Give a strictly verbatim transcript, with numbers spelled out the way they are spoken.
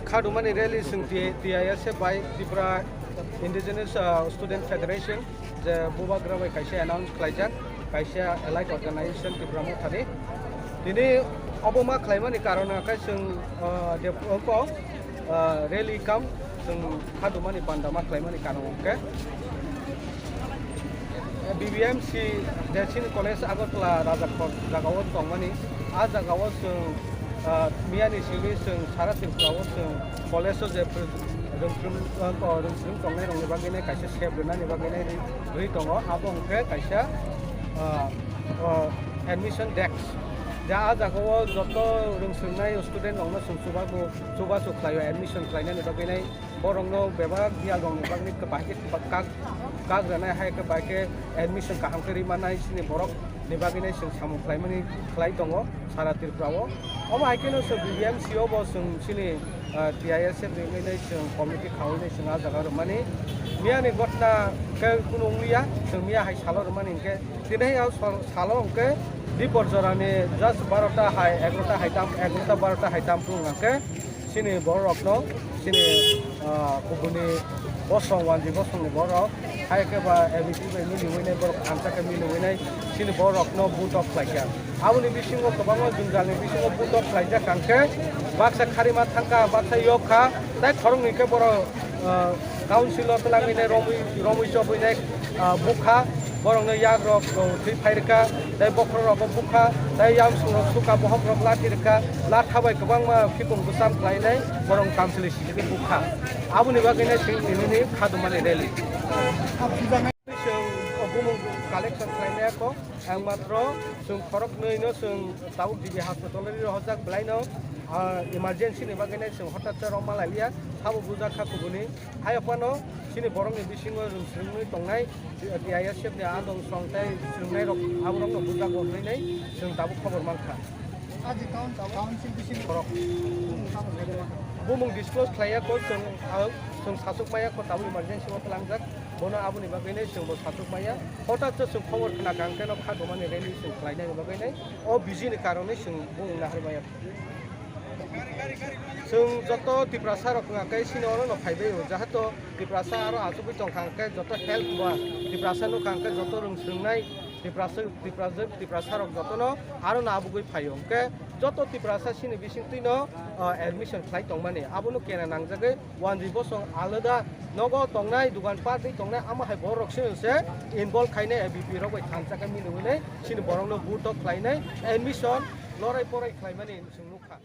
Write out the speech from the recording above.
Khadumani rally chwng T-, T I S F bai Tripura Indigenous, uh, Student Federation je bubagra bai kaisa announce khlaijak, kaisa allied organization Tipra Mothani. Tini obo ma khlaimani karon khe chwng, uh, de-, ongko, uh, rally kam chwng khadumani panda ma khlaimani karon khe B B M C je chini college Agartala Rajakhor jagao tongmani, a jagao chwng, ah, miyani simi chwng sara Tripura o chwng college o je rwngthrum, ah, rwngthrum tongnai rokni bagwi nai kaisa sep rwnani bagwi nai rwi, rwi tongo, abo hwnkhe kaisa, ah, ah, admission desk. Ja a jagao joto rwngthwmnai student rokno chwng chubachu, chubachu khlaio admission khlainani bagwi nai. Borokno bebak biyal rokni bagwi bahai khe kak, kak rwnai, hai khe bahai khe admission kaham khe rwi mannai, chini borok ni bagwi nai chwng samung khlaimani khlai tongo sara Tripura o. Omo hai kheno chwng B B M C o bo chwng chini, ah, T I S F ni wngwi nai chwng committee khaui nai chwng ah jaga rwmani. Miya ni gotna khe kunu wngliya, chwng miya hai salo rwmani hwnkhe tini hai o sal-, salo hwnkhe dipor jora ni just barota hai, egarota hai tam, egarota barota hai tam phuru hwnkhe. Chini borokno, chini, ah, kubuni bosong, wanji bosongni borok, hai khe ba A B P bai miliwi nai borok, thansa khe miliwi nai, chini borokno butok khlaikha. Aboni bisingo kwbangma jwnjalni bisingo butok khlaijak, hwnkhe baksa kharima thangkha, baksa yok kha, tai khoroknwi khe borok, ah, councilor twlangwi nai romwi, romwi chobwi nai, ah, bukha, borokno yagrok, ah, thwi phai rwkha, tei bokhorokrokbo bukha, tei yamsungrok sukha, bohokrok lathi rwkha, latha bai kwbangma phikung bwcham khlainai borok kamchwlwi sijigwi bukha. Aboni bagwino chwng tinini khadumani rally. Chwng bumung collection khlainai kho, ang matro chwng khoroknwino chwng tabuk G B hospital-o rohorjak, belaino, ah, emergency ni bagwino chwng hotat khe romma lailiya, sabo bujak kha kubuni. Hai phano chini borokni bisingo rwng swrwngwi tongnai, T I S F ni adong song tei swrwngnairok aborokno bujak bo hwnwi chwng tabuk khobor mankha. Aji council, council bisingo borok bumung disclose khlaiya kho, chwng, ah, chwng sachuk maya kho, tabuk emergency o twlangjak, bono aboni bagwino chwngbo sachuk maya. Hotat se chwng khobor khna kha, hwnkhe no khadumani rally chwng khlainani bagwino o busy ni karonwi chwng bumung nahar maya. Chwng joto Tiprasa rok wngkha khe chini oro no phaibai o, jahato Tiprasa aro achugwi tongkha hwnkhe joto help ba Tiprasa nukha hwnkhe joto rwng swrwngnai Tiprasa, Tiprasa, Tiprasa rok jotono aro no abugwi phaio hwnkhe joto Tiprasa chini bisingtwi no, ah, admission khlai tongmani abono kena nangjagwi wanjwi bosong alada nogo tongnai, dugan party tongnai, amo hai borok se se involve khainai A B P rok bai thansa khe miliwi nai chini borokno butok khlainai admission lorai porai khlaimani chwng nukha.